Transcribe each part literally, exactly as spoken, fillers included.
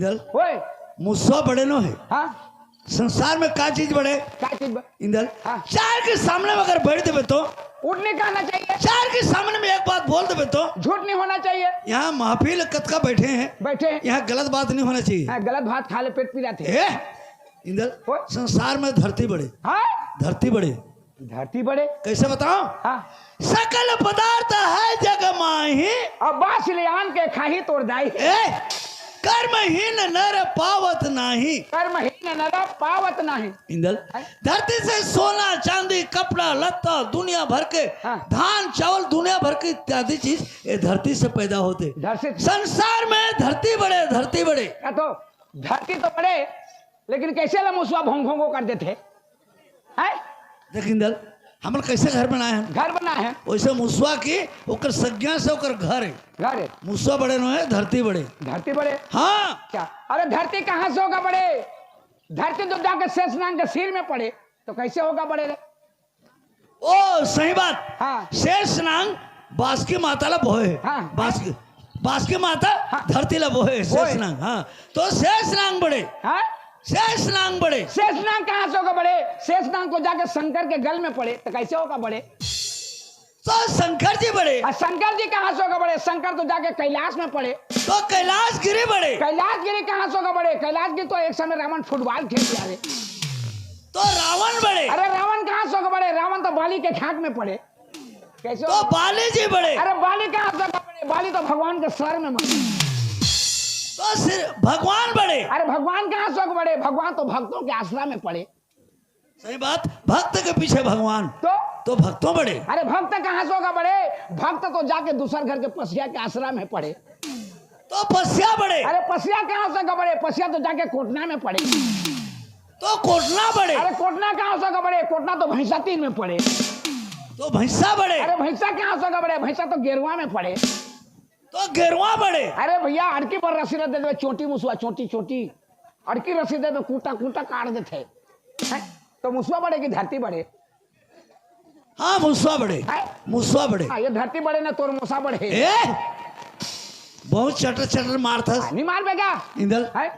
ओए। मुसवा बड़े नो हे। हाँ। संसार में का चीज बड़े? का चीज ब-? इंदल। हाँ। चार के सामने में अगर बैठ देबे तो? उठ नहीं कहना चाहिए। चार के सामने में एक बात बोल देबे तो? झूठ नहीं होना चाहिए। यहाँ महफिल कतका बैठे हैं, बैठे हैं। यहाँ गलत बात नहीं होना चाहिए। हाँ, गलत भात खा ले, पेट पिराथे। ए, इंदल, ओए। संसार में धरती बड़े। हाँ? धरती बड़े। धरती बड़े। कैसे बताओ? हाँ। सकल पदार्थ है जग माही। अब बास ले आन के खाही तोर दाई। ए, कर्महीन नर पावत नाही। कर्महीन नर पावत नाही। इंदल, हैं? धरती से सोना, चांदी, कपड़ा, लत्ता, दुनिया भर के हाँ। धान, चावल, दुनिया भर के इत्यादि चीज ये धरती से पैदा होते। धरती से। संसार में धरती बड़े, धरती बड़े। या तो धरती तो बड़े, लेकिन कैसे ला मुसवा भोंग भोंगो कर देथे? हैं? देख इंदल, हमन कैसे घर बनाए हैं? घर बनाए हैं। वैसे मुसवा की ओकर संज्ञा से ओकर घर है। घर है। मुसवा बड़े नो हे, धरती बड़े। धरती बड़े। हाँ। क्या? अरे धरती कहाँ से होगा बड़े? धरती तो जाके शेष नांग के सिर में पड़े, तो कैसे होगा बड़े रे? ओ, सही बात। हाँ। शेष नांग बासुकी माता ला बोहे। हाँ। बासुकी, बासुकी माता हाँ। धरती ला बोहे, बोहे। शेष नांग, हाँ। तो शेष नांग बड़े। हाँ? शेष नांग बड़े। शेष नांग कहाँ से होगा बड़े? शेष नांग तो जाके शंकर के गल में पड़े, तो कैसे होगा बड़े? तो शंकर जी बड़े। और शंकर जी कहाँ से होगा बड़े? शंकर तो जाके कैलाश में पड़े। तो कैलाश गिरी बड़े। कैलाश गिरी कहाँ से होगा बड़े? कैलाश गिरी तो एक समय रावण फुटबॉल खेल रहा है। तो रावण बड़े। अरे रावण कहाँ से होगा बड़े? रावण तो बाली के खाक में पड़े। कैसे तो होगा? बाली जी बड़े। अरे बाली कहाँ से होगा बड़े? बाली तो भगवान के सर में मारे। तो सिर भगवान बड़े। अरे भगवान कहाँ से होगा बड़े? भगवान तो भक्तों के आश्रम में पड़े। सही बात, भक्त के पीछे भगवान। तो? तो भक्तों बड़े। अरे भक्त कहाँ से होगा बड़े? भक्त तो जाके दूसर घर के पसिया के आश्रम में पड़े। तो पसिया बड़े। अरे पसिया कहाँ से होगा बड़े? पसिया तो जाके कोटना में पड़े। तो कोटना बड़े। अरे कोटना कहाँ से होगा बड़े? कोटना तो भैंसा तीन में पड़े। तो भैंसा बड़े। अरे भैंसा कहाँ से होगा बड़े? भैंसा तो गेरुआ में पड़े। तो गेरुआ बड़े। अरे भैया, अड़की पर रस्सी रख देते, चोटी मुसवा, चोटी, चोटी। अड़की रस्सी दे तो कूटा, कूटा काट देते। हैं? तो मुसवा बड़े की धरती बड़े। हाँ, मुसवा बड़े। हैं? मुसवा बड़े। हाँ, ये धरती बड़े ना, तोर मुसा बड़े। ए? बहुत चटर चटर मारथस। हाँ, नहीं मार बेगा। इंदल। हैं?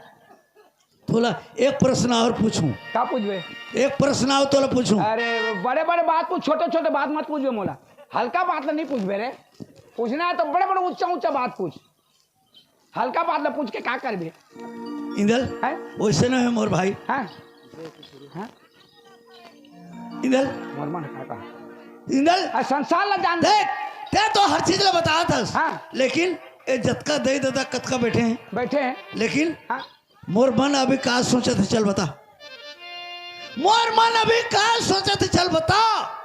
तोला एक प्रश्न और पूछूं। का पूछबे? एक प्रश्न और तोला पूछूं। अरे, बड़े बड़े बात पूछ, छोटे छोटे बात मत पूछबे मोला। हल्का बात ला नहीं पूछबे रे। पूछना है तो बड़े बड़े ऊंचा ऊंचा बात पूछ। हल्का बात ला पूछ के का करबे? इंदल, हैं? वैसे ना है मोर भाई। हाँ। हाँ? इंदल। मोर मन का का? इंदल। आ, संसार ला जान। देख, ते तो हर चीज ला बताथस। हाँ। लेकिन ये जतका दे दादा कतका बैठे हैं। बैठे हैं। लेकिन हाँ। मोर मन अभी का सोचत हे, चल बता। मोर मन अभी का सोचत हे, चल बता।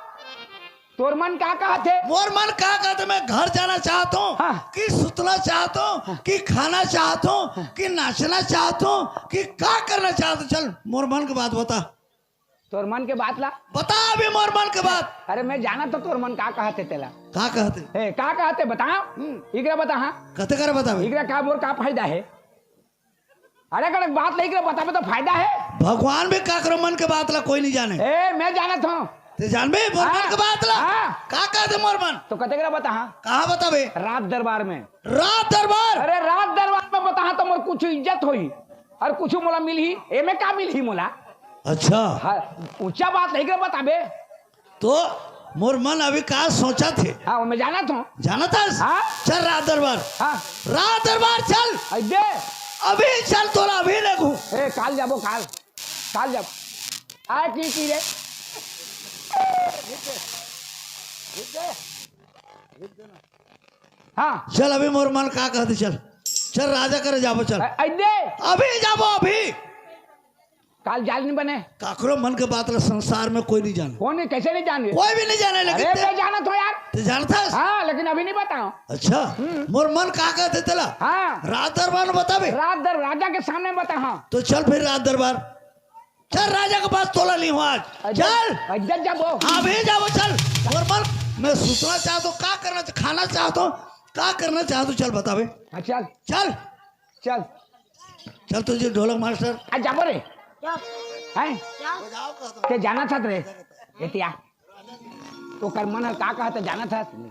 तोर मन का कहत हे? मोर मन का कहत हे, मैं घर जाना चाहत हूँ, हाँ। कि सुतना चाहत हूँ, हाँ। कि खाना चाहत हूँ, हाँ। कि नाचना चाहत हूँ, कि का करना चाहत हूँ? चल, मोर मन के बात बता। तोर मन के बात ला? बता अभी मोर मन के बात। अरे, मैं जानत हूँ तोर मन का कहत हे तेला। का कहत हे? ए, का कहत हे, बता। हम्म। इकरा बता, हाँ। कते करे बता बे? इकरा का, मोर का फायदा हे? अरे, अगर बात नहीं करे, बताबे तो फायदा हे। भगवान भी काकरो मन के बात ला कोई नहीं जाने। ए, मैं जानत हूँ। ते जानबे मोर मन हाँ। के बात ला? हाँ। का कहत हे मोर मन? तो कते करा बता, हाँ। कहाँ बताबे? राज दरबार में। राज दरबार? अरे, राज दरबार में बता, हाँ, तो मोर कुछ इज्जत होही और कुछ मोला मिलही। एमे का मिलही मोला? अच्छा। हाँ, ऊंचा बात नहीं करे बताबे। तो मोर मन अभी का सोचत हे? हाँ, वो मैं जानत हूँ। जानत हस? हाँ। चल राज दरबार। हाँ। राज दरबार चल। अबे। अभी चल, तोला अभी लेगू। ए, काल जाबो, काल। काल जाबो। आ की की रे? हाँ। चल, अभी मोर मन का कहत हे, चल। चल, राजा करे जाबो, चल। अ-, अबे। अभी जाबो, अभी। काल जाल नहीं बने। काकरो मन के बात ला संसार में कोई नहीं जाने। कौन नहीं, कैसे नहीं जाने? कोई भी नहीं जाने, लेकिन अरे, ते मैं जानत हूँ यार। ते जानत हस? हाँ, लेकिन अभी नहीं बताओ। अच्छा, हम्म। मोर मन का कहत हे तेला? हाँ। राज दरबार में बताबे? राज दर-, राजा के सामने बता, हाँ। तो चल फिर राज दरबार। चल राजा के पास, तोला लेहूँ आज। अरे, चल। अरे, जाबो। हाँ, अभी जाबो, चल। मोर मन, मैं सुतना चाहत हूँ, का करना चा-, खाना चाहत हूँ, का करना चाहत हूँ, चल बताबे। हाँ, चल। चल। चल। चल तुझे ढोलक मास्टर। आ जाबो रे। क्या? हैं? क्या? ते जानत हस रे। एतिया। ओकर मन ह का कहत हे जानत हस? नहीं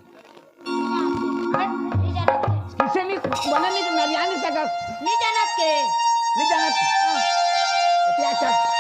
जानत के। किसे नहीं, बने नहीं तो नरिया नहीं सकत। नहीं जानत के। नहीं जाना। हाँ। एती आ, चल।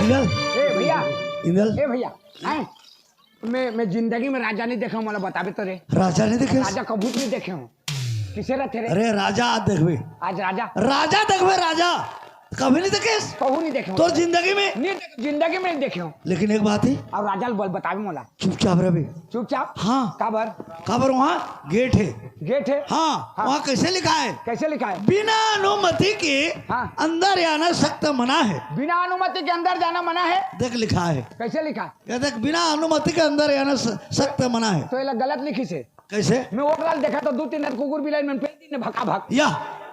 इंदल, ए भैया, इंदल। ए भैया, हैं? मैं, मैं जिंदगी में राजा नहीं देखा हूँ, मोला बताबे तो रे। राजा नहीं देखे? राजा कभू नहीं देखे हूँ। किसे रहते रे? अरे राजा आज देखबे। आज राजा? राजा देखबे, राजा। कभी नहीं देखे? कहू नहीं देखे हूँ। तोर जिंदगी में? नहीं देखे, जिंदगी में नहीं देखे हूँ। लेकिन एक बात है। अब राजा ल बोल, बताबे मोला। चुपचाप रह बे। चुपचाप? हाँ। काबर? काबर वहाँ गेट है। गेट है? हाँ, हाँ। वहाँ कैसे लिखा है? कैसे लिखा है? बिना अनुमति के हाँ। अंदर आना सख्त मना है। बिना अनुमति के अंदर जाना मना है? देख लिखा है। कैसे लिखा? ये देख, बिना अनुमति के अंदर आना स-, सख्त मना है। तो ये ला गलत लिखिस हे। कैसे? मैं ओकरा ल देखा तो दू तीन कुकुर बिलाई मन पेल दिन भका भक। या।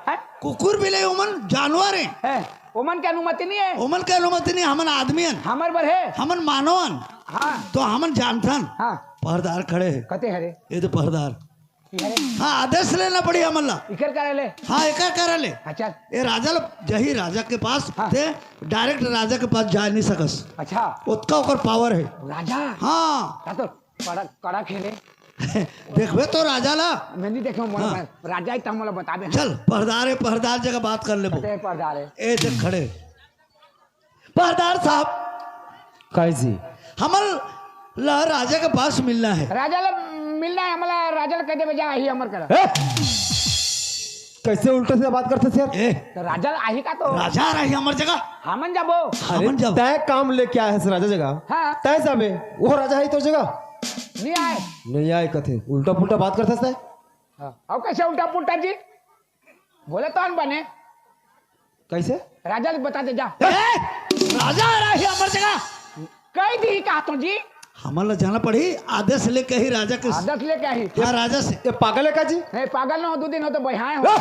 हैं? कुकुर बिलाई ओमन जानवर हैं। हैं? ओमन के अनुमति नहीं है। ओमन के अनुमति नहीं, हमन आदमी हन। हमर बर है। हमन मानव हन। हाँ। तो हमन जानथन। हाँ। पहरेदार खड़े हैं। कते हरे? ये तो पहरेदार। ये हरे? हाँ, आदेश लेना पड़ी हमन ला। इकर करे ले। हाँ, एकर करे ले। अच्छा। ये राजा ल-, जही राजा के पास हाँ। ते direct राजा के पास जा नहीं सकस। अच्छा। ओतका ओकर power है। राजा? हाँ। का तो कड़ा, कड़ा खेले। देखबे तो राजा ला। मैं नहीं देखे हूँ, मोला हाँ। राजा ही तो मोला बताबे। चल, पहरेदार है, पहरेदार जगह बात कर लेबो। कते पहरेदार है? ए देख खड़े। पहरेदार साहब। काहे जी? हमन ला राजा के पास मिलना है। राजा ला मिलना है, हमला राजा ला कह देबे जा, ही हमर करा। ए! कैसे उल्टा से बात करते सर? ए! तो राजा आही का तो? राजा आ रही हमर जगह। हमन जाबो। हमन अरे, जाबो। तय काम लेके आए हैं राजा जगह। हाँ। तय जाबे, वो राजा है तो जगह। नहीं आए। नहीं आए कथे, उल्टा पुल्टा बात करते सर। हाँ। अब कैसे उल्टा पुल्टा जी? बोले तो अन बने। कैसे? राजा जी बता दे जा। ए! राजा आ रहा है हमर जगह। कह दी का तो जी? हमन ला जाना पड़ी, आदेश लेके ही राजा के। आदेश लेके ही। हाँ, राजा से। ये पागल है का जी? नहीं, पागल ना हो, दो दिन हो तो बहाए हो। ए!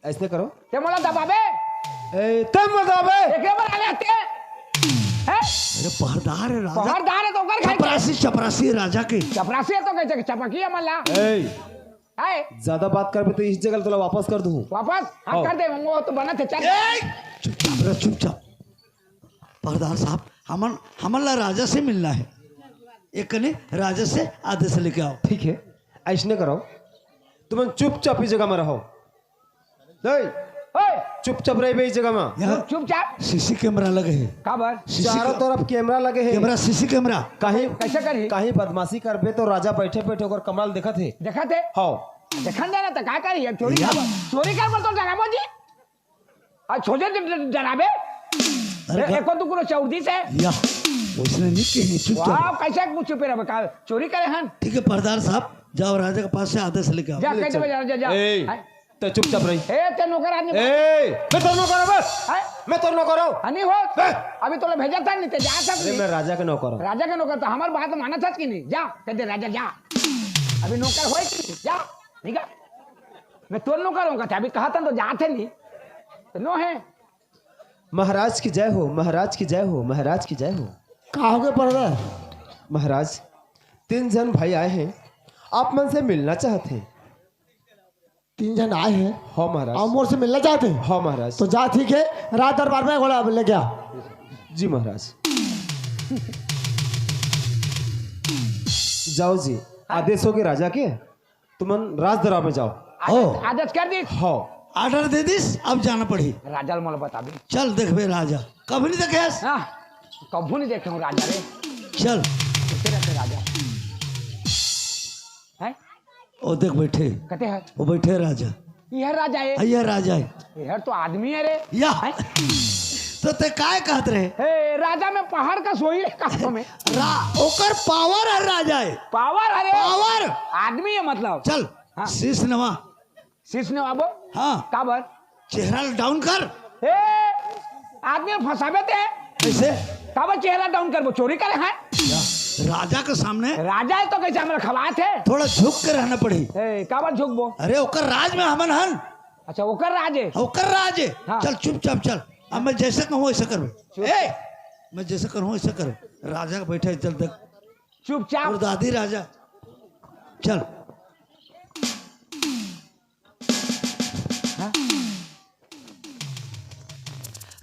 ऐसने करो। ते मोला दबाबे? ए, ते मोला दबाबे? एकरे बर आले हते? हैं? अरे, पहरेदार है राजा। पहरेदार है तो ओकर खाई के। चपरासी, चपरासी है राजा के। चपरासी है तो कैसे चपकी है मल्ला? ए। है? ज्यादा बात करबे तो इस जगह तोला वापस कर दूँ। वापस? हाँ, हाँ। कर दे, वो तो बना थे, चल। ए, चुपचाप रह, चुपचाप। पहरेदार साहब, हमन, हमन ला राजा से मिलना है। एक कने राजा से आदेश लेके आओ। ठीक है, ऐसने करो, तुमन चुपचाप इस जगह में रहो। नहीं, ओए! चुपचाप रहिबे इस जगह में। यहाँ चुपचाप? सीसी कैमरा लगे है। काबर? सीसी चारों कै-, तरफ कैमरा लगे है। Camera, CC camera. कहीं, कैसे करी? कहीं बदमाशी करबे तो राजा बैठे बैठे ओकर कमरा ल देखत है। देखत है? हाँ। देखन देना तो का करी? अब चोरी या। कर, चोरी कर बोल तो डराबो जी। आज छोटे ड-, ड-, डराबे? अरे ए-, का- एको टुकड़ो चौर दिस है। या, उसने नहीं कही, चुपचाप। वाह, कैसे मुँह चुपे रहे का? चोरी करे हन? ठीक है, पहरेदार साहब, जाओ राजा के पास से आदेश लेके आओ। जा, ले कह दे चल। जा, जा, जा। ए, हैं? ते चुपचाप रही। ए, ते नौकर आदमी। ए, मैं तोर नौकर हूँ बस। हैं? मैं तोर नौकर हूँ। हाँ, नहीं हो। ए। अभी तोला भेजा था नहीं, ते जा था अरे, नहीं। मैं राजा के नौकर हूँ। राजा के नौकर तो हमार बात माना था कि नहीं? जा, कह दे राजा जा। अभी नौकर होए कि नहीं? जा, ठीक है? मैं तोर नौकर हूँ, कहते अभी कहा था तो जाते नहीं। तो नो है। महाराज की जय हो, महाराज की जय हो, महाराज की जय हो। का हो गए पहरेदार? महाराज, तीन जन भाई आए हैं, आप मन से मिलना चाहते हैं। तीन जन आए हैं? हाँ महाराज। और मोर से मिलना चाहते हैं? हाँ महाराज। तो जा ठीक है, राज दरबार में घोड़ा लेके आ। जी महाराज। जाओ जी, आदेश हो गए राजा के, तुमन राज दरबार में जाओ। आदेश, हो। आदेश कर दी। हाँ। Order दे दिस, अब जाना पड़ी। राजा ल मोला बता दे। चल देखबे राजा, कभी नहीं देखे हस? हाँ, कभू नहीं देखे हूँ राजा रे। चल। कैसे रहते राजा? हैं? ओ देख बैठे। कहते हैं? वो बैठे राजा। यह राजा है। आ, यह राजा है। यह तो आदमी है रे। या। हैं? तो ते काय कहत रहे? ए, राजा में पहाड़ का सोई रे का तो में। रा-, ओकर power है राजा है। Power है रे। Power। आदमी है मतलब। चल, हाँ। शीश नवा। शीश नवाबो? हाँ। काबर? चेहरा ल down कर। ए, आदमी ल फंसाबे ते। कैसे? काबर चेहरा down करबो? चोरी करे हैं? या, राजा के सामने। राजा है तो कैसे हमरा खवात है? थोड़ा झुक के रहना पड़ी। ए, काबर झुकबो? अरे, ओकर राज में हमन हन। अच्छा, ओकर राज है? ओकर राज है। हाँ। चल, चुपचाप चल। अब मैं जैसे कहूँ, वैसे करबे। चुप। ए, मैं जैसे करूँ वैसे करो। राजा का बैठा है, चल देख। चुपचाप। और दादी राजा, चल। हाँ?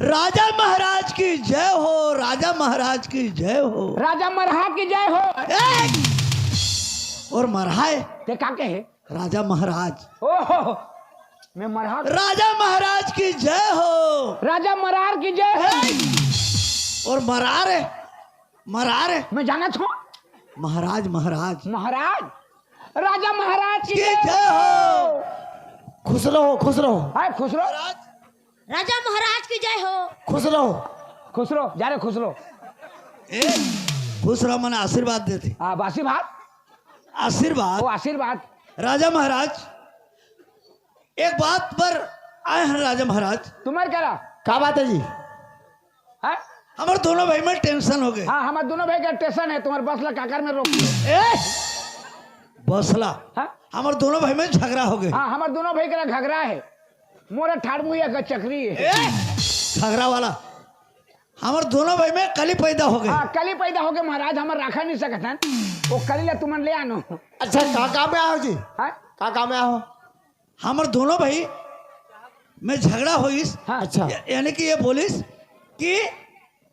राजा महाराज की जय हो, राजा महाराज की जय हो। राजा मरहा की जय हो। ए! और मरहा है। ते का कहे? राजा महाराज। ओहो, मैं मरहा। राजा महाराज की जय हो। राजा मरार की जय हो। ए! और मरार है, मरार है। मैं जाना छो। महाराज, महाराज। महाराज, राजा महाराज की की जय जय हो। हो। खुश रहो, खुश रहो। हाय, खुश रहो। राजा महाराज की जय हो। खुश रहो। खुश रहो, जा रे, खुश रहो। ए, खुश रहो, मन आशीर्वाद देते। हाँ, आशीर्वाद। आशीर्वाद। ओ, आशीर्वाद। राजा महाराज, एक बात पर आए हैं राजा महाराज। तुम्हारे करा? का बात है जी? हाँ? हमारे दोनों भाई में टेंशन हो गए। हाँ, हमारे दोनों भाई का टेंशन है, तुम्हारे बसला काकर में रोक लो। ए, बसला। हाँ? हमारे दोनों भाई में झगड़ा हो गए। हाँ, हमारे दोनों भाई का झगड़ा है। मोरा ठाड़ मुइया का चक्री है। ए, झगड़ा वाला। हमारे दोनों भाई में कली पैदा हो गए। हाँ, कली पैदा हो गए महाराज, हमारे रखा नहीं सकत हैं। वो कली ला तुमन ले आनो। अच्छा, का काम में आयो जी? हाँ? का काम में आयो? हमर दोनों भाई में झगड़ा होइस। हाँ। अच्छा। या-, यानी कि ये बोलिस कि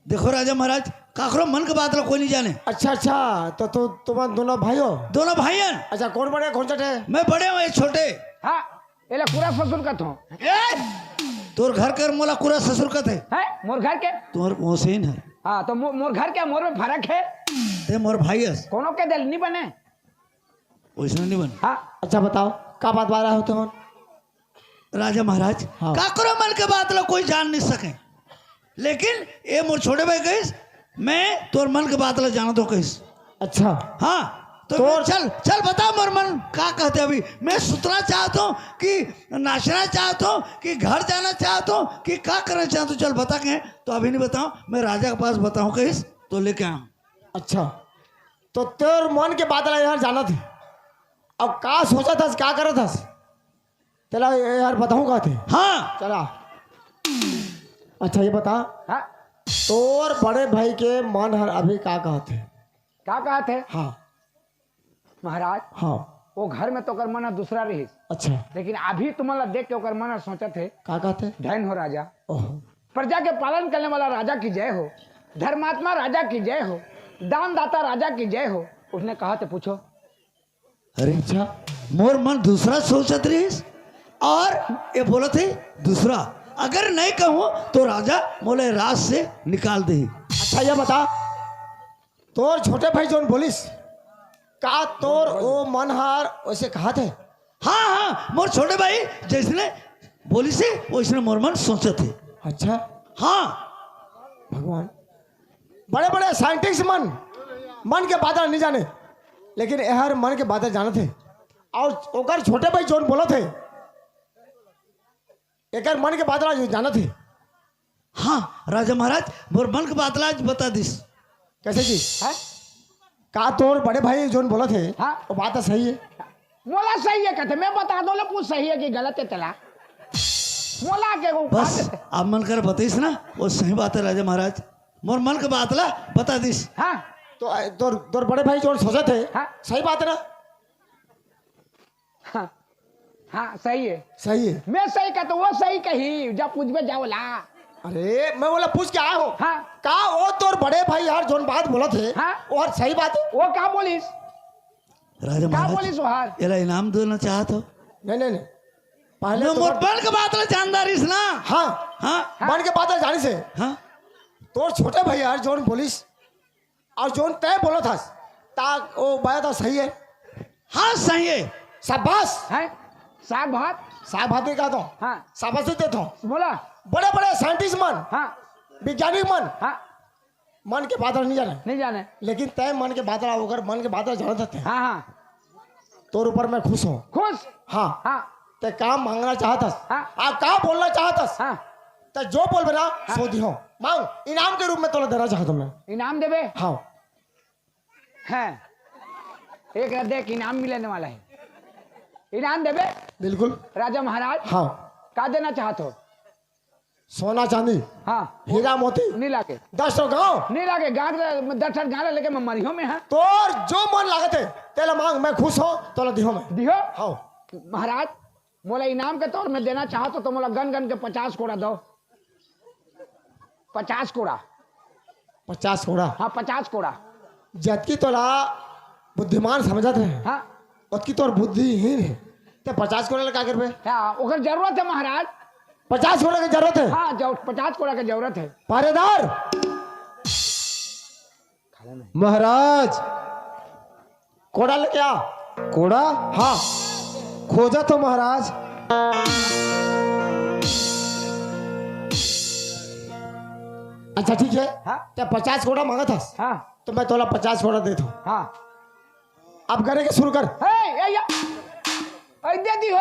देखो राजा महाराज, काकरो मन के बात ला कोई नहीं जाने। अच्छा, अच्छा, तो तू, तुम दोनों भाई हो? दोनों भाई हैं। अच्छा, कौन बड़े, कौन छोटे? मैं बड़े हूँ, ये छोटे। हाँ, एला पूरा ससुर कथों। ए, तोर घर कर मोला पूरा ससुर कथे। हैं? मोर घर के? तोर मोसेन है। हाँ, तो मो-, मोर घर के, मोर में फर्क है। ते मोर भाई हस। कोनो के दिल नहीं बने। वैसने नहीं बने। हाँ। अच्छा बताओ, का बात बारा हो तुमन? राजा महाराज, हाँ। काकरो मन के बात ला कोई जान नहीं सके, लेकिन ये मोर छोटे भाई कहिस, "मैं तोर मन के बात ला जानत हूँ," कहिस। अच्छा। हाँ, तो तोर चल, चल बता मोर मन का कहते। अभी मैं सुतना चाहत हूँ कि नाचना चाहत हूँ कि घर जाना चाहत हूँ कि का करना चाहत हूँ, चल बता के। तो अभी नहीं बताऊँ, मैं राजा के पास बताऊँ कहिस, तो लेके आऊँ। अच्छा, तो तोर मन के बात ला यार जानत है। अब का सोचत हस, का करत हस? तेला यार बताऊं का थे? हाँ। चला। अच्छा, ये बता। हाँ। तोर बड़े भाई के मन हर अभी का कहत है? का कहत है? हाँ। महाराज, हाँ। वो घर में तो ओकर मन ह दूसरा रहिस। अच्छा। लेकिन अभी तुमन ला देख के ओकर मन ह सोचत है। का कहत है? धन हो राजा। ओहो। प्रजा के पालन करने वाला राजा की जय हो, धर्मात्मा राजा की जय हो, दानदाता राजा की जय हो। उसने कहा थे, पूछो। अरे अच्छा, मोर मन दूसरा सोचत रहिस और ये बोलत है दूसरा। अगर नहीं कहूँ तो राजा मोला राज से निकाल दे। अच्छा, ये बता, तोर छोटे भाई जोन बोलिस, का तोर ओ मन हार वैसे कहा थे? हाँ, हाँ, मोर छोटे भाई जैसने बोलिस हे, वैसने मोर मन सोचत हे। अच्छा। हाँ। भगवान, बड़े-बड़े साइंटिस्ट मन, मन के बात ला नहीं जाने, लेकिन एहर मन के बात ला जानत हे। और ओकर छोटे भाई जोन बोलत हे, एकर मन के बात ला जानत हे। हाँ, राजा महाराज, मोर मन के बात ला आज बता दिस। कैसे जी? हैं? का तोर बड़े भाई जोन बोलत हे, हाँ। वो बात तो सही है। मोला सही है कहते, मैं बता दो ले, पूछ सही है कि गलत है तेला। मोला के वो बस, बात है। आप मन कर बताइस ना, वो सही बात है राजा महाराज। मोर मन के बात ला बता दिस। हाँ। तो, अ, तोर, तोर बड़े भाई जोन सोचत हे, हाँ। सही बात है ना? हाँ। हाँ, सही है। सही है। मैं सही कहता हूँ, वो सही कही, जब पूछबे जाओ ला। अरे, मैं बोला पूछ के आया हूँ। हाँ। का वो तोर बड़े भाई यार जोन बात बोलत हे, हाँ। वो हर सही बात है? वो का बोलिस? राजा का महाराज, बोलिस वो हर? एला इनाम देना चाहत हो? नहीं, नहीं, नहीं। पहले मैं तो मोर मन के बात ला जानदार इस ना। हाँ। हाँ। मन के बात ला जानिस हे। हाँ। तोर छोटे भाई यार जोन बोलिस, और जोन तय बोलत हस, ता ओ बात तो सही है। हाँ, सही है। शाबाश। हैं? साग भात? साग भात नहीं कहता हूँ। हाँ। शाबाश देता हूँ। बोला। बड़े-बड़े साइंटिस्ट मन, हाँ। वैज्ञानिक मन, हाँ। मन के बात नहीं जाने। नहीं जाने। लेकिन तय मन के बात ला, ओकर मन के बात ला जानत हते। हाँ, हाँ। तोर ऊपर मैं खुश हूँ। खुश? हाँ। हाँ। ते काम मांगना चाहत हस। हाँ। आप का बोलना चाहत हस? हाँ। ते जो बोलबे ना, हाँ। सो दिहो। मांग, इनाम के रूप में तोला देना चाहत हूँ मैं। इनाम देबे? हाँ। हैं। एक रह देख, इनाम मिलने वाला है। इनाम देबे? बिल्कुल। राजा महाराज? हाँ। का देना चाहत हो? सोना चांदी, हाँ। हीरा मोती, नहीं लागे। दस ठो गांव, नहीं लागे। गांव के दस ठो गांव लेके मैं मरियो में, हाँ। तोर जो मन लागत हे, तेला मांग, मैं खुश हों, तोला दिहो मैं। दिहो? हाँ। महाराज, मोला इनाम के तौर में देना चाहो तो, तो मोला गन गन के पचास कोड़ा दो। पचास कोड़ा। पचास कोड़ा? हाँ, पचास कोड़ा। जतकी तोला बुद्धिमान समझत हे, हाँ। ओतकी तोर बुद्धिहीन हे। ते पचास कोड़ा ले का करबे? हाँ, ओकर जरूरत हे महाराज। पचास कोड़ा के जरूरत हे? हाँ, जौ-, पचास कोड़ा के जरूरत हे। पहरेदार। महाराज। कोड़ा लेके आ। कोड़ा? हाँ। खोजत हों महाराज। अच्छा, ठीक हे। हाँ। ते पचास कोड़ा मांगत हस। हाँ। तो मैं तोला पचास कोड़ा देत हों। हाँ। अब करे के शुरू कर। हे, ए, या। अइ दे दिहो।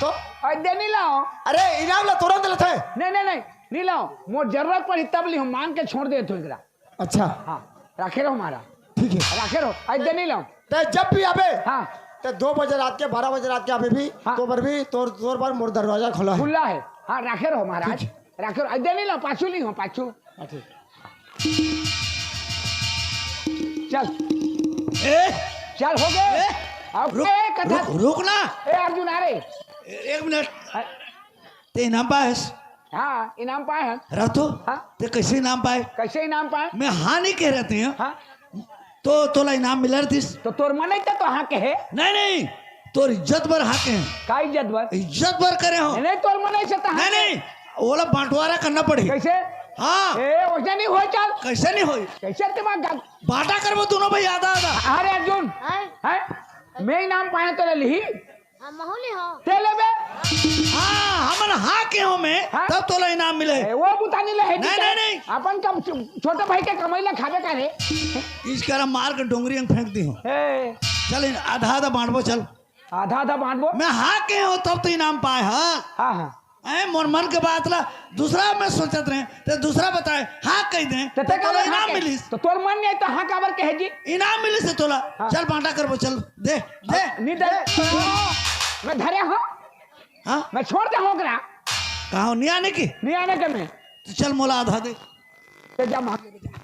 तो? अइ दे नहीं लाओ। अरे, इनाम ला तुरंत लेथे। नहीं, नहीं, नहीं, नहीं लाओ। मोर जरूरत पड़ही तब लिहो, मांग के छोड़ देत हों एकरा। अच्छा। हाँ, राखे रहो महाराज। ठीक हे। राखे रहो, अइ दे नहीं लाओ। ते जब भी आबे, हाँ। ते दो बजे रात के, बारह बजे रात के आबे भी, हाँ। तो बर भी तोर, तोर बर मोर दरवाजा खुला हे। खुला हे। हाँ, राखे रहो महाराज। ठीक। राखे रहो, अइ दे नहीं लाओ, पाछू नहीं हो, पाछू। हाँ, ठीक। चल। ए! चल, हो गे। ए! अब रुक, ए, कथा रुक, रुक ना। ए, अर्जुन, आ रे। ए, एक मिनट। हाँ। ते इनाम पाए हस? हाँ, इनाम पाए हन। रह तो। हाँ। ते कैसे इनाम पाए? कैसे इनाम पाए? मैं हाँ नहीं कहे रहते हैं। हाँ। तो तोला इनाम मिला रहतिस। तो तोर मन हे तो हाँ कहे। नहीं, नहीं, तोर इज्जत बर हाँ कहे। का इज्जत बर? इज्जत बर करे हों। नहीं, नहीं, तोर मन हे तो हाँ नहीं, कहे। नहीं, ओला बंटवारा करना पड़ही। कैसे? हाँ। ए, वैसे नहीं होय, चल। कैसे नहीं होय? कैसे दिमाग गा- बांटा करबो दोनों भाई आधा आधा। अरे अर्जुन, हैं? हैं? मैं इनाम पाए तो ले लिही। हाँ, महूँ लिहों। ते लेबे? हाँ, हमन हाँ कहे हों मैं, हाँ? तब तोला इनाम मिले। ए, वो बुता नहीं ले हे, नहीं, ठीक हे? नहीं, नहीं। अपन कम, छो-, छोटे भाई के कमाई ला खाबे का रे? इस करा मार के डोंगरी में फेंक दिहों। ए। चल, इन आधा आधा बांटबो, चल। आधा आधा बांटबो? मैं हाँ कहे हों, तब तो इनाम पाए, हाँ। हाँ, हाँ। ए, मोर मन के बात ला दूसरा मैं सोचत रहें, ते दूसरा बताए, हाँ कहि दें, तो ते तो तोला काबर हाँ इनाम कहे? मिलिस। तो तोर मन नहीं हे तो हाँ काबर कहे जी? इनाम मिलिस हे तोला। हाँ। चल बांटा करबो, चल, दे, दे। नहीं दे। मैं धरे हों। हाँ? मैं छोड़ दे हों ओकरा। कहाँ हो? नहीं आने की? नहीं आने के मैं। तो चल मोला आधा दे। ते जा मांग ले, जा।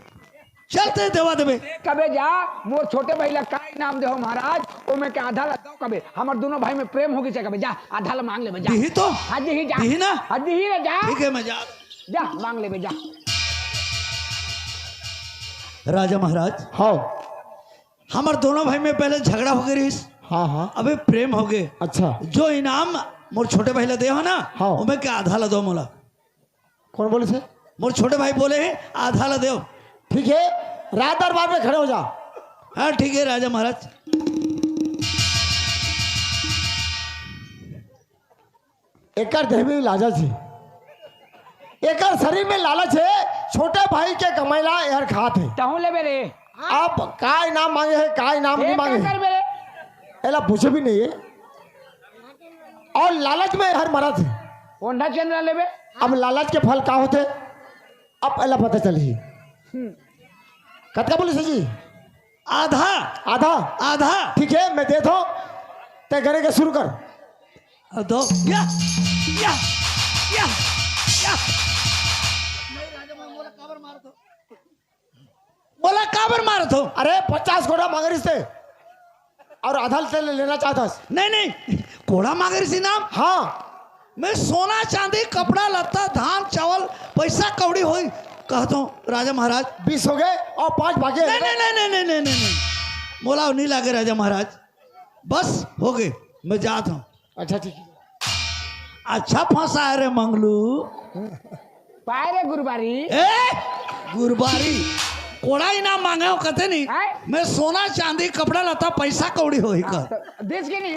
चल ते देवा देबे। कबे जा, मोर छोटे भाई ला का इनाम देहो महाराज, ओमे के आधा ला दो कबे, हमर दोनों भाई में प्रेम हो गिस हे कबे, जा, आधा ला मांग लेबे, जा। दिही तो? हाँ, दिही, जा। दिही ना? हाँ, दिही ना, जा। ठीक हे, मैं जा। जा, मांग लेबे, जा। राजा महाराज। हाँ। हमर दोनों भाई में पहले झगड़ा हो गे रहिस। हाँ, हाँ। अबे प्रेम हो गे। अच्छा। जो इनाम मोर छोटे भाई ला दे हो ना, हाँ। ओमे के आधा ला दो मोला। कोन बोलिस हे? मोर छोटे भाई बोले हे, आधा ला देव। ठीक हे, राज दरबार में खड़े हो जा। हाँ, ठीक हे, राजा महाराज। एकर देह में लालच हे, एकर शरीर में लालच हे, छोटे भाई के कमाई ला एहर खात हे। तहूँ लेबे रे। अब का इनाम मांगे हे, का इनाम नहीं मांगे हे? एला पूछे भी नहीं हे। अउ लालच में हर मरत हे। ओंधा चंद्रा लेबे। अब लालच के फल का होथे, अब एला पता चलही। हम्म। कतका बोलिस जी? आधा। आधा? आधा। ठीक हे, मैं देत हों, ते करे के शुरू कर। अब दो। या, या, या, या। मोला काबर मारत हो? अरे, पचास कोड़ा मांगे रिहिस ते, अउ आधा ते लेना चाहत हस। नहीं, नहीं, कोड़ा मांगे रिहिस इनाम? हाँ। मैं सोना, चांदी, कपड़ा लत्ता, धान, चावल, पैसा कौड़ी होही कहत हों, राजा महाराज। बीस हो गे अउ पाँच बाकी हे। नहीं, नहीं, नहीं। मोला नहीं लागे, राजा महाराज। बस, हो गे, मैं जात हों। अच्छा, ठीक हे। अच्छा फंसाय रे मंगलू। पाय रे गुरबारी। ए, गुरबारी। कोड़ा इनाम मांगे हो कथे नहीं। आय? मैं सोना, चांदी, कपड़ा लत्ता, पैसा कौड़ी होही का। हाँ, तो दिस कि नहीं?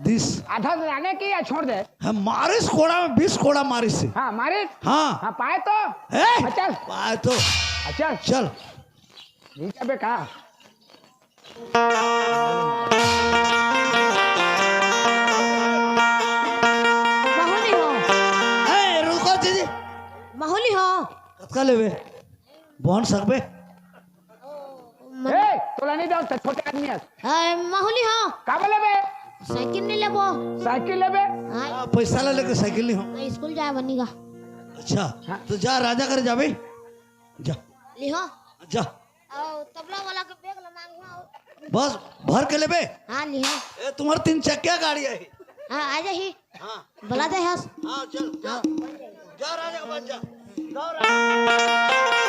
दिस। आधा तो जाने की या छोड़ दे। हाँ, मारिस कोड़ा में, बीस कोड़ा मारिस हे। हाँ, मारिस? हाँ। हाँ, पाय तो? ए, हाँ, चल। पाय तो। हाँ, चल। चल। ठीक हे बे, का? महूँ लिहों। ए, रुको दीदी। महूँ लिहों। कतका लेबे? बोन सकबे? ए, तोला नहीं दो, छोटे आदमी हे। ए, महूँ लिहों। का बोले बे? साइकिल नहीं लेबो। साइकिल लेबे? हाँ। हाँ, पैसा ला लेके साइकिल नहीं हो। मैं स्कूल जाए बनी गा। अच्छा, हाँ। तो जा राजा करे जाबे, जा। लिहो। जा। अउ तबला वाला के बैग ला मांगो। बस भर के लेबे। हाँ, लिहो। ए, तुम्हार तीन चक्किया गाड़ी है। हाँ, आ जाही। हाँ। बला दे हस। हाँ, चल, जा। हाँ। जा राजा के पास जा। जाओ राजा।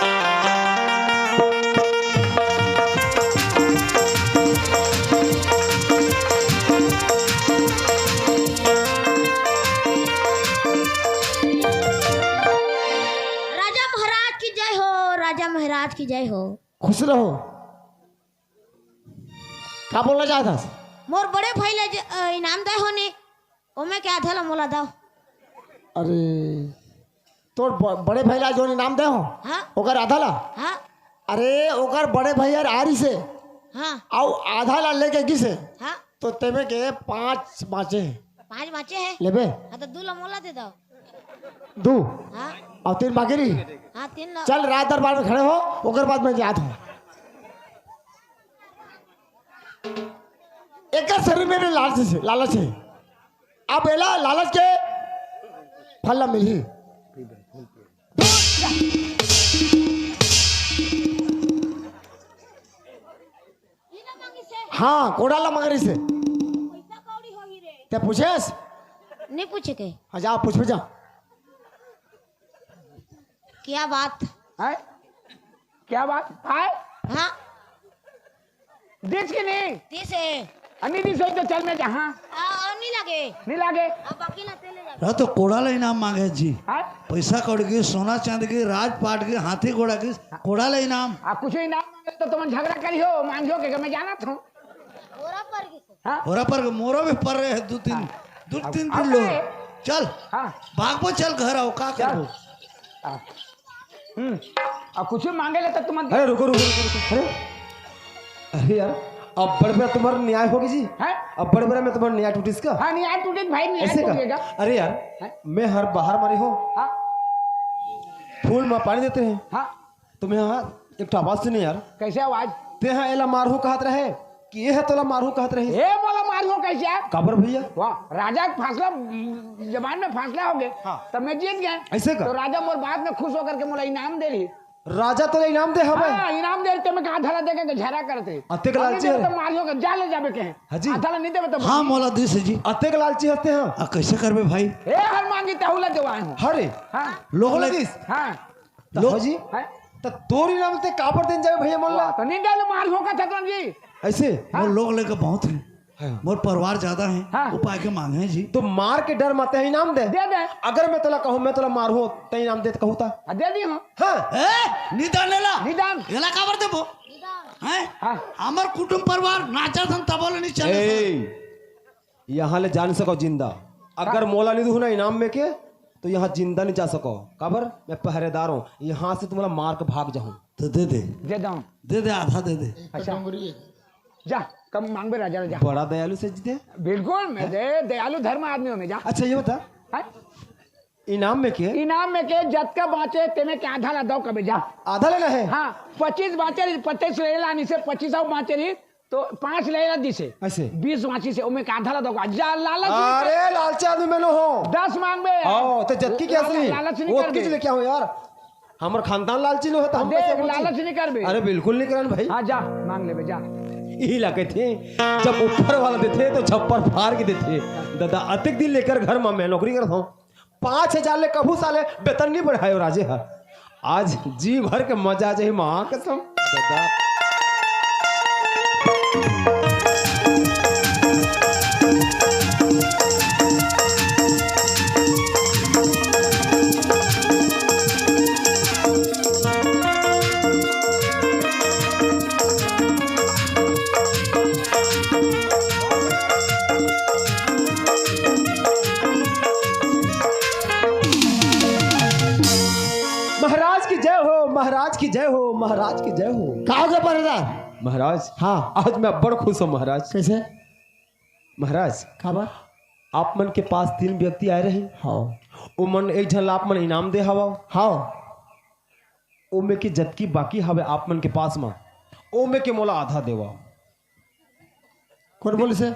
राजा महाराज की जय हो, राजा महाराज की जय हो। खुश रहो। का बोलना चाहत हस? मोर बड़े भाई ला ज-, अ, इनाम दे हो ने, ओमे के आधा ला मोला दव। अरे, तोर ब-, बड़े भाई ला जोन इनाम दे हो, हाँ। ओकर आधा ला? हाँ। अरे, ओकर बड़े भाई यार आ रही से। हाँ। अउ आधा ला लेके गिसे। हाँ। तो तेमे के पाँच बाँचे हे। पाँच बाँचे हे? लेबे? हाँ, तो दू ला मोला दे दव। दू? हाँ। अउ तीन बाकी रही? हाँ, तीन ला। चल, राज दरबार में खड़े हो, ओकर बाद मैं जात हूँ। एकर शरीर में लालच हे, लालच हे। अब एला लालच के फल ला मिलही। हाँ, कोड़ा ला मांग रही से। ते पूछेस? नहीं पूछे के। हाँ, जा, पूछ जा। क्या बात? है? क्या बात? आय? हाँ। दिस के नहीं? दिस हे। अ, नहीं दिस होई तो चल मैं जा, हाँ। आ, आ, नहीं लगे। नहीं लगे। अब बाकी ला तेले जा। हाँ, तो कोड़ा ला इनाम मांगे जी। हाँ? पैसा कौड़ी के, सोना चांदी के, राजपाट के, हाथी घोड़ा के, कोड़ा ला इनाम। आ, कुछ इनाम मांगे तो तुम झगड़ा करी हो, मांगियो के, मैं जाना था। बोरा पर के। हाँ? होरा पर मोरो भी पर रहे हैं, दो तीन, हाँ। दो अब तीन आप किलो। आए। चल, हाँ। भागबो, चल घर आओ, का चल। करबो? हाँ। हम्म। अब कुछ भी मांगे ले तो तुम अरे रुको, रुको, रुको, रुको। अरे, अरे यार, अब बड़े बड़ा तुम्हारा न्याय होगी जी। हैं? अब बड़े बड़ा में तुम्हारा न्याय टूटिस का? हाँ, न्याय टूटिस भाई, न्याय ऐसे का? टूटेगा। अरे यार, हैं? मैं हर बाहर मारी हो। हाँ। फूल में पानी देते हैं। हाँ। तो मैं यहाँ एक ठो आवाज सुनी यार। कैसे आवाज? ते हा एला मारहू कहत रहे कि ये है तोला मारहू कहत रहे। ए, मोला मारहू कैसे यार? काबर भैया? वाह, राजा के फैसला, जबान में फैसला हो गए। हाँ। तब मैं जीत गया। ऐसे का? तो राजा मोर बात में खुश होकर के मोला इनाम दे रही। राजा तोला इनाम दे हवे? हाँ, इनाम दे रही, ते मैं कहा धरा देके के झरा करते। अतेक लालची है। तो मारहू के जा ले जाबे के। हाँ जी। आधा ला नहीं देबे तो हाँ, मोला दिस जी। अतेक लालची हते हाँ। आ, कैसे करबे भाई? ए, हर मांगी तहू ला देवाए हूँ। हरे। हाँ। लोग लोग लगिस। हाँ। त लोग हो जी? हैं? त तोर इनाम ते काबर देन जाबे भैया मन ला? वाह, तो नहीं डाले मार हो का छतवन जी। ऐसे? हाँ। मोर लोग लेके बहुत है। हाँ। मोर परिवार ज्यादा है। हाँ। उपाय के मांगे हैं जी। तो मार के डर मत है, इनाम दे। दे दे। अगर मैं तोला कहूँ, मैं तोला मारहूँ, ते इनाम दे त कहूँ ता? हाँ, दे दी हूँ। हाँ। ए, निदान लेला। निदान। एला काबर देबो? हैं? हाँ। हमर कुटुम परिवार नाचा थन तबल नहीं चले ए, यहाँ ले जा नहीं सको जिंदा। अगर हाँ। मोला नहीं दूँ ना इनाम में के, तो यहाँ जिंदा नहीं जा सको। काबर? मैं पहरेदार हूँ, यहाँ से तुम्हारा मार के भाग जाऊँ। तो दे दे। दे दो। दे दे, आधा दे दे। अच्छा। डोंगरी है। जा, कम मांगबे राजा ले जा। बड़ा दयालु से जी दे। बिल्कुल, मैं दे, दयालु धर्म आदमी हूँ मैं, जा। अच्छा, ये बता। हाँ? इनाम में के? इनाम में के जतका बाँचे, तेमे के आधा ला दो कबे जा। आधा लेना है? हाँ, पच्चीस बाँचे रही, पच्चीस ले ला, नहीं से पच्चीस अउ बाँचे रही, तो पाँच ले ला दिसे। ऐसे? बीस बाँची से, ओमे के आधा ला दो का। जा, लालच नहीं कर। अरे, लालची आदमी मैं नो हो। दस मांगबे। आओ, तो जतकी क्या लालच, असली? लालच नहीं वो करबे। किस लिए क्या हो यार? हमर खानदान लालची नो है, तो हम देख, कैसे बोलची? लालच नहीं करबे। अरे, बिल्कुल नहीं करन भाई। हाँ, जा, मांग लेबे, जा। यही ला कहिथे, जब ऊपर वाला देथे, तो छप्पर फाड़ के देथे। दादा, अतेक दिन लेकर घर में मैं नौकरी करत हूँ। पाँच हजार ले कभू साले वेतन नहीं बढ़ायो राजे ह। आज जी भर के मजा आ जाही माँ कसम। ददा। महाराज की जय हो, महाराज की जय हो, महाराज की जय हो। का हो गया पहरेदार? महाराज, हाँ। आज मैं बड़ खुश हूँ महाराज। कैसे? महाराज, का बा? आप मन के पास तीन व्यक्ति आए रहे। हाँ। ओ मन एक झन ला आप मन इनाम दे हवा। हाँ। ओ में के जतकी बाकी हवे आप मन के पास मा, ओ में के मोला आधा देवा। कौन बोले से?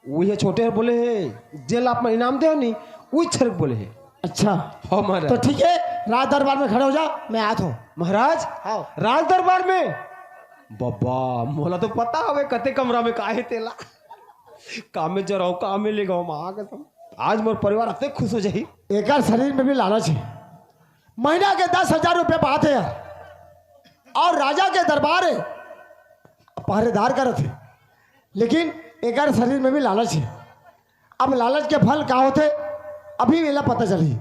वही छोटे हर बोले हे, जेला आप मन इनाम दे हो नी, वही छरक बोले हे। अच्छा। हो महाराज। तो ठीक है, राज दरबार में खड़े हो जाओ, मैं आत हूँ। महाराज। हाँ। राज दरबार में? बाबा, मोला तो पता हवे कते कमरा में का हे तेला। का में जराओ, का में ले गाओ, माँ कसम। आज मोर परिवार अतेक खुश हो जाही। एकर शरीर में भी लालच हे। महीना के दस हजार रुपये पात हे यार, और राजा के दरबार हे, पहरेदार करत हे, लेकिन एकर शरीर में भी लालच हे। अब लालच के फल का होथे, अभी एला पता चलही।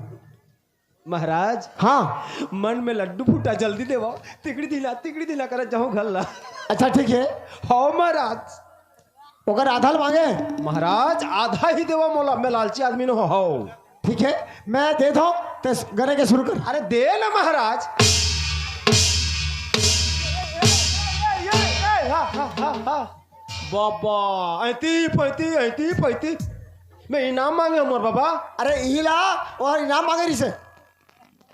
महाराज। हाँ। मन में लड्डू फूटा, जल्दी देवा। तिकड़ी दिला, तिकड़ी दिला करत जाहूँ घर ला। अच्छा, ठीक है। हो महाराज। ओकर आधा ल मांगे। महाराज, आधा ही देवा मोला, मैं लालची आदमी नो हो। ठीक है, मैं देत हूँ, ते गने के शुरू कर। अरे दे ना महाराज। ये, ये, ये, ये, हा, हा, हा, हा। बाबा, ऐती पैती, ऐती पैती। मैं इनाम मांगे हूँ मोर बाबा। अरे इही ला, और इनाम मांगे रिसे।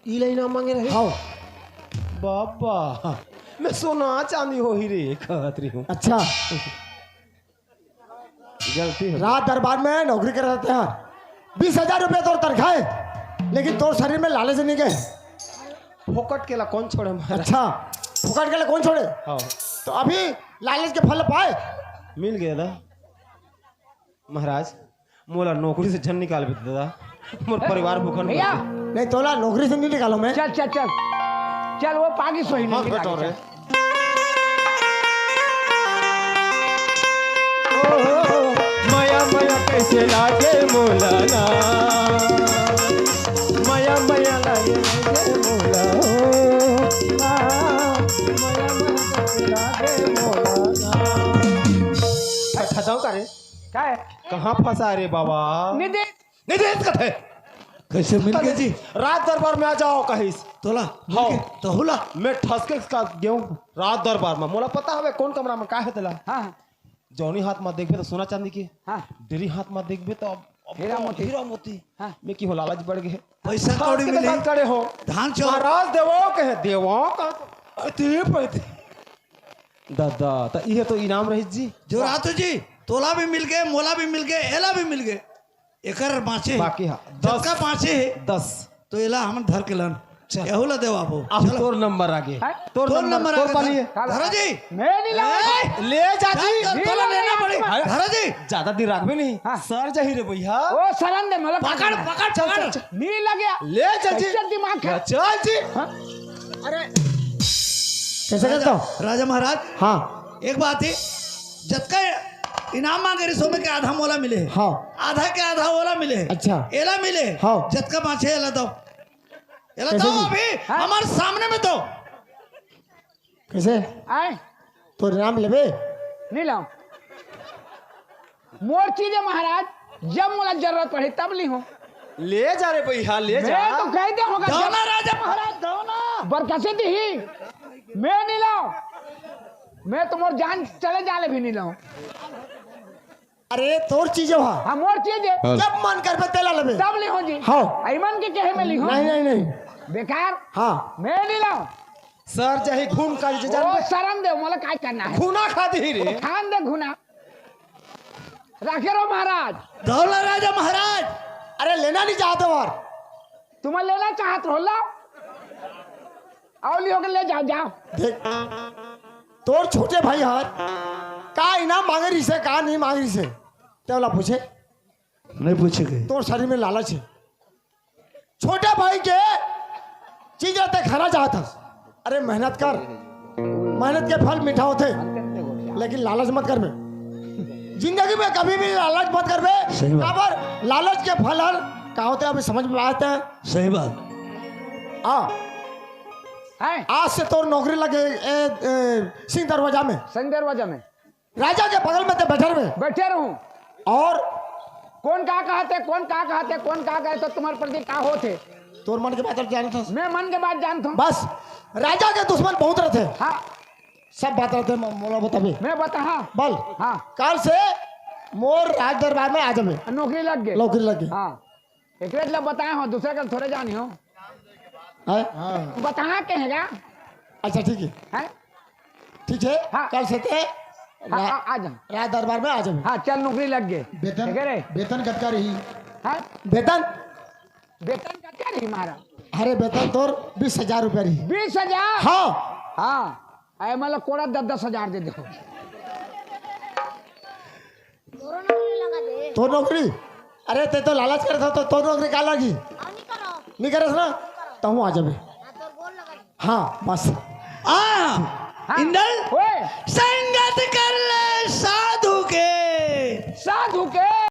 इही ला इनाम मांगे रहे? हाँ। बाबा, मैं सोना चांदी होही रे, कहत रही हूँ। अच्छा। गलती हो गई। राज दरबार में नौकरी करत हे यार, बीस हजार रुपये तोर तनख्वाह हे, लेकिन तोर शरीर में लालच नहीं गए। फोकट के ला कौन छोड़े महाराज? अच्छा, फोकट के ला कौन छोड़े? हाँ। तो अभी लालच के फल पाए। मिल गया दा। महाराज, मोला नौकरी से झन निकालबे दादा, मोर परिवार भूखन भैया। मरही। नहीं, तोला नौकरी से नहीं निकालो मैं। चल, चल, चल। चल, वो पागी सोही हाँ, नहीं बेटा निकाले, रे। चल। ओ, मया, मया कैसे लागे मोला ना। मया, मया लागे, लागे मोला हो। आ, मया, मया कैसे लागे मोला ना। फंसा जाऊं का रे? का है? कहाँ फंसा रे बाबा? निधि। निधि कथे। कैसे मिल गए जी? राज दरबार में आ जाओ कहिस। तोला मिल हाँ। गए? तो होला। मैं ठसके का गेहूं राज दरबार में। मोला पता हवे कौन कमरा में का है तेला। हाँ, हाँ। जौनी हाथ में देखबे तो सोना चांदी के। हाँ। डेरी हाथ में देखबे तो अब, अब हीरा तो मोती। हीरा मोती। हाँ। मैं की हो लालच बढ़ गए। पैसा हाँ, कौड़ी उसके मिली। साथ खड़े हो। धान चाउर। महाराज देवो कहे, देवो का। अति पैती। दादा, त इहे तो इनाम रहिस जी। जो रात जी, तोला भी मिल गए, मोला भी मिल गए, एला भी मिल गए। एकर बाँचे हे। बाकी हाँ, दस। जतका बाँचे हे, दस। तो एला हमन धर के लन। चल। एहू ला देवाबो। अब चलो। तोर नंबर आगे। हैं? तोर तोर नंबर, नंबर तोर आगे, पाली धर। हे। धरा जी। मैं नहीं लाऊं। ए, ले जा जी। चल, चल, तोला लेना पड़ी। अरे, धरा जी। ज्यादा दिन रखबे नहीं। हाँ। सर जाही रे भैया। ओ, सरन दे, मतलब पकड़, पकड़, चल, पकड़। चल, चल। नहीं लगे। ले चल जी। कैसे दिमाग खराब? चल जी। हाँ? अरे। कैसे करता हूँ? राजा महाराज। हाँ। एक बात हे, जतका इनाम मांगे रहिस, ओमे के आधा मोला मिले हे। हाँ। आधा के आधा ओला मिले हे। अच्छा। एला मिले हे। हाँ। जतका बाँचे हे, एला दो। एला कैसे दो जी? अभी, हाँ। हमारे सामने में दो। कैसे? आए। तोर इनाम लेबे? नहीं लाऊं। मोर चीज हे महाराज, जब मोला जरूरत पड़ही तब लिहूं। ले जा रे भैया, ले जा। मैं तो कह दे होगा दौना जब राजा महाराज, दौना। बरकसे दिही, मैं नहीं लाऊं। मैं तो मोर जान चले जाले भी नहीं लाऊं। अरे तोर चीज हे। हाँ, मोर चीज हे। जब मन करबे तेला लेबे। तब लिहूं जी। हाँ। अइमन के कहे में लिहूं। नहीं, नहीं, नहीं। बेकार। हाँ। मैं नहीं लाऊं। सर जाही घूम कर जे ओ, जानबे। सरन दे, मोला काय करना हे? घुना खा दिही रे। खान दे घुना। राखे रहो महाराज। दौला राजा महाराज। अरे लेना नहीं चाहते और। तुम्हें लेना चाहत हो, लाओ। आओ लियो के ले जाओ, जाओ। देख, तोर छोटे भाई हर का इनाम मांगे रहिसे, का नहीं मांगे रहिसे, ते ओला पूछे? नहीं पूछे गए। तोर शरीर में लालच हे। छोटे भाई के चीज रहते खाना चाहत हस। अरे मेहनत कर, मेहनत के फल मीठा होथे, लेकिन लालच मत करबे। जिंदगी में कभी भी लालच मत करबे। सही बात। काबर लालच के फल हर का होथे, अभी समझ में आते हैं। सही बात। हाँ। हैं? आज से तोर नौकरी लगे, ए, ए, सिंह दरवाजा में। सिंह दरवाजा में। राजा के बगल में ते बैठे रहे। बैठे रहूं। और? कौन का कहते, कौन का कहते, कौन का कहते, तुम्हारे प्रति का होथे? तोर मन के बात जानत हस। मैं मन के बात जानत हूँ। बस, राजा के दुश्मन बहुत रहते। हाँ। सब बात रहते, म-, मोला बताबे। मैं बता, हाँ। बोल। हाँ। काल से मोर राज दरबार में आ जाबे। नौकरी लग गए। नौकरी लग गए। हाँ। एकरे ला बताए हो, दूसरे का थोड़े जानी हो। हैं? हाँ। बता के है क्या? अच्छा, ठीक है। हैं? ठीक है, हाँ। काल से ते हाँ, रा-, आ, आ जा। राज दरबार में आ जाबे। हाँ, चल नौकरी लग गए। वेतन, ठीक है रे? वेतन कतका रही? हैं? वेतन? वेतन कतका रही मारा? अरे, वेतन तोर बीस हजार रुपया रही। बीस हजार? हाँ। हाँ। अरे, मतलब कोड़ा दस दस हजार दे दो। तोर नौकरी? अरे, ते तो लालच करत हस, तो तोर नौकरी का लगी? नहीं करस ना? तहूँ आ जाबे। हाँ, बस। आ, हाँ। इंदल, ओए। संगत कर ले साधु के। साधु के?